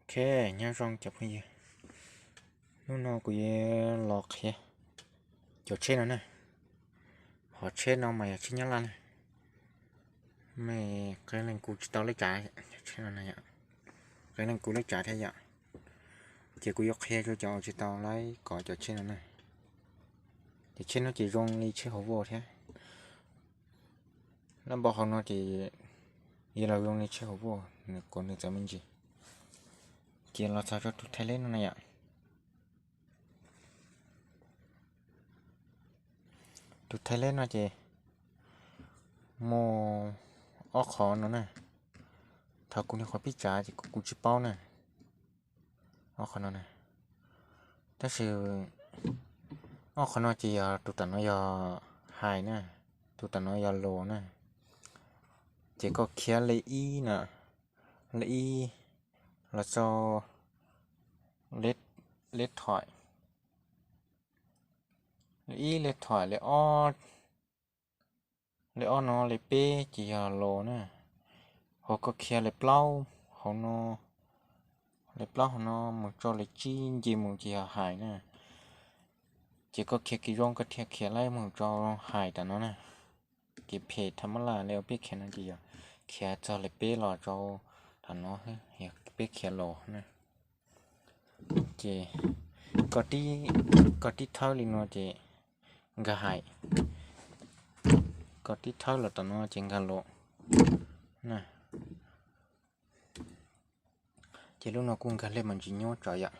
Ok, nyob zoo cov phooj ywg, hnub no kuv yuav los qhia cov tsheb no na. Hov tsheb no mas yog tsheb Nyab Laj na. Mej qee leej kuj tsis tau leb tsav, qee leej kuj leb tsav thiab yom. Ces kuv yuav qhia rau cov tsis tau leb kov cov tsheb no na. Ces tsheb no ces zoo li tsheb hauv vaj thiab. Lab npau hauv no ces yuav los zoo li tsheb hauv vaj, nws kuv nws txawv me ntsis. Ces los txog rau tus thaij leb no na yom. Tus thaij leb no ces muaj ob qhov no na. Thaum kuv niag qhov pib tsav ces kuv kuv tsis paub na, ob qhov no na. Tab sis ob qhov no ces yog tus tam no yog hais na, tus tam no yog los na. Ces koj khiav li ib na, li ib los txog li, li thoim, li ib li thoim li ob, li ob no li peb ces yog los na. Ho koj khiav li plaub hauv no, li plaub hauv no mus txog li tsib nce mus ces yog hais na. Ces koj khiav kev zoo koj thiaj khiav laib mus rau hais tam no na. Kev phem tham mab laj li ua peb khiav no ces yog khiav txog li peb los rau tam no, yog peb khiav los na. Ces koj tib thawb li no ces nkag hais, koj tib thawb los tam no ces nkag los na. Ces lub no kuj nkag lej mas tsis nyuaj tsawv yom,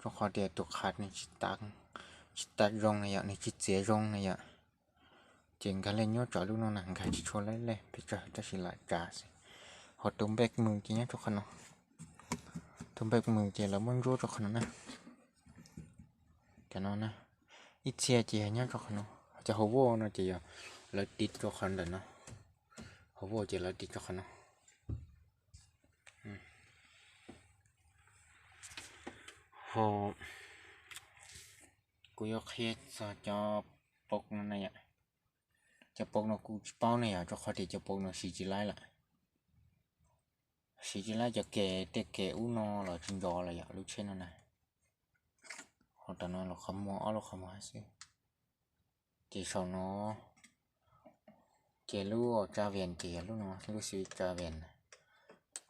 rau qhov tias tus qhav nws tsis tas zoo na yom, nws tsis txiav zoo na yom. Ces nkag lej nyuaj tsawv lub no na, nkag tsis tshua lej lej pes tsawg tab sis lam tsav xwb. Ho tus npej mws ces nyob rau qhov no, tus npej mws ces lawv muab ntsuab rau qhov no na. Cov no na, ib txhia ces yog nyob rau qhov no, cov hauv vaj no ces yog lawv tiv rau qhov ntawm no, hauv vaj ces lawv tiv rau qhov no. Ho kuv yuav qhia txog cov paus no na yom. Cov paus no kuv tsis paub ne yom, rau qhov tias cov paus no siv tsis laib lawm. Siv tsis laib cov ke, tej ke ub no los tsis nco lawm yom, lub tsheb no na. Ho tam no los qhov muag, ob lub qhov muag xwb. Ces saum no ces lub tsa vias ces yog lub no, lub xib tsa vias.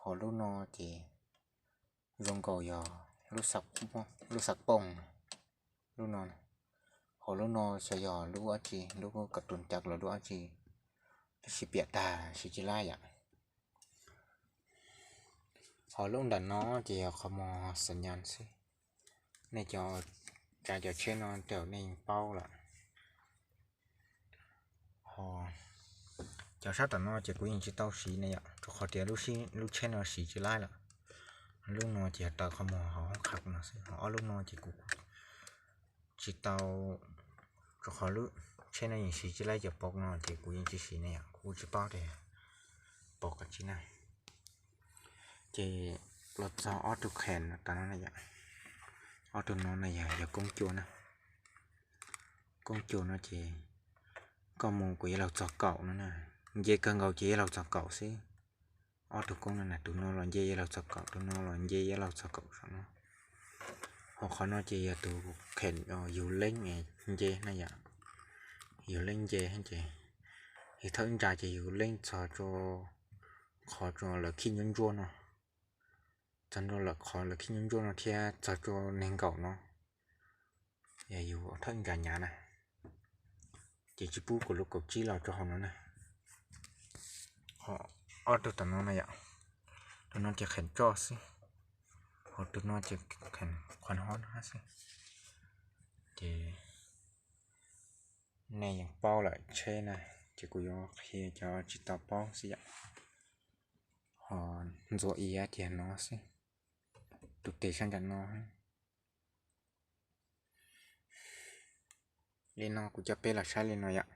Ho lub no ces zoo nkaus yog lub xav pooj, lub no. Ho lub no xyov yog lub dab tsi, lub kos tus cav los lub dab tsi, tab sis piam tag siv tsis laib yom. Ho lub ntawm no ces yog qhov muag xas nyas xwb. Nej cov tsav cov tsheb no tej zaum nej yeej paub lawm. Ho cov sab tom no ces kuv yeej tsis tau siv ne yom, rau qhov tias lub tsheb no siv tsis laib lawm. Lub no ces yog taws qhov muag hauv hoob qham no xwb, ho ob lub no ces kuv tsis tau, rau qhov lub tsheb no yeej siv tsis laib cov paus no ces kuv yeej tsis siv ne yom, kuv tsis paub tias paus qhov tsi na. Ces los txog ob tug khees tom no na yom, ob tug no na yog, yog koob cua na. Koob cua no ces koj mus kuv yuav laug txog kaum no na, nce kawg nkaus ces yuav laug txog kaum xwb. Ob tug koob no na, tus no los nce yuav laug txog kaum, tus no los nce yuav laug txog kaum saum no. Ho qhov no ces yog tus khees yug leeb, nce na yom, yug leeb nce ces yog thawj ib ntsa ces yug leeb txog rau qhov rau lawv khij ntsuab ntsuab no, txog rau lawv qhov lawv khij ntsuab ntsuab no thiab txog rau nees nkaum no, yog yug thawj ib ntsa nyav na. Ces tsis pub kuv lub kaum tsib los rau hauv no na. Ho ob tug tom no na yom, tus no ces khees tsoj xwb, ho tus no ces khees qhuav hob no xwb. Ces nej yeej paub lawm tsheb na, ces kuv yuav qhia cov tsis tau paub xwb yom. Ho ntxuav iav ces no xwb, tus tes sab nram no. Li no kuv coj peb los saib li no yom.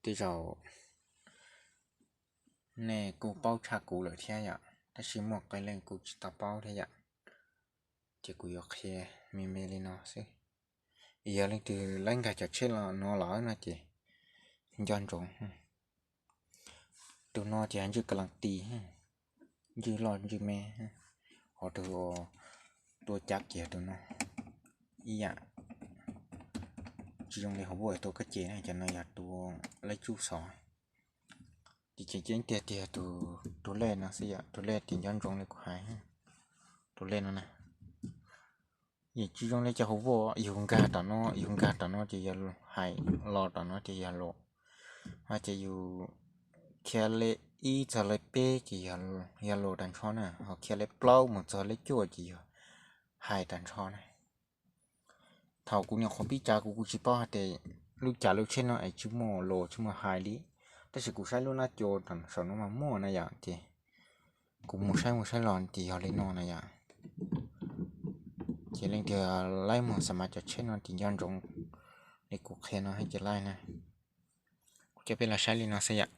Tej zaum nej kuj paub tshaj kuv lawm thiab yom, tab sis muaj qee leej kuj tsis tau paub thiab yom. Ces kuv yuav qhia me me li no xwb. Yog leej twg laib nkag cov tsheb no los no ces nco ntsoov. Tus no ces yog ntswj ka las tis, ntswj loj ntswj me. Ho tus tua cav kiag tus no ib yam tsis zoo li hauv Word tua kab ces na, cov no yog tus lej tsub xov. Ces tseem ceeb tiag tiag tus lej no xwb yom, tus lej ces nco ntsoov li kuv hais, tus lej no na. Yeej tsis zoo li cov hauv Word, yus nkag tom no, yus nkag tom no ces yog hais, los tom no ces yog los, ho ces yus khiav li ib txog li peb ces yog los tag nrho na, ho khiav li plaub mus txog li cuaj ces yog hais tag nrho na. Thaum kuv nyuam qhuav pib cav kuv kuj tsis paub hais tias lub cav lub tsheb no es tsis muaj los tsis muaj hais li, tab sis kuv saib lub nab cua saum no mas muaj na yom, ces kuv mus saib mus saib los ces yog li no na yom. Ces leej twg laib muag xa mav cov tsheb no ces nco ntsoov li kuv qhia no thiab ces laib na. Kuv coj peb los saib li no xwb yom.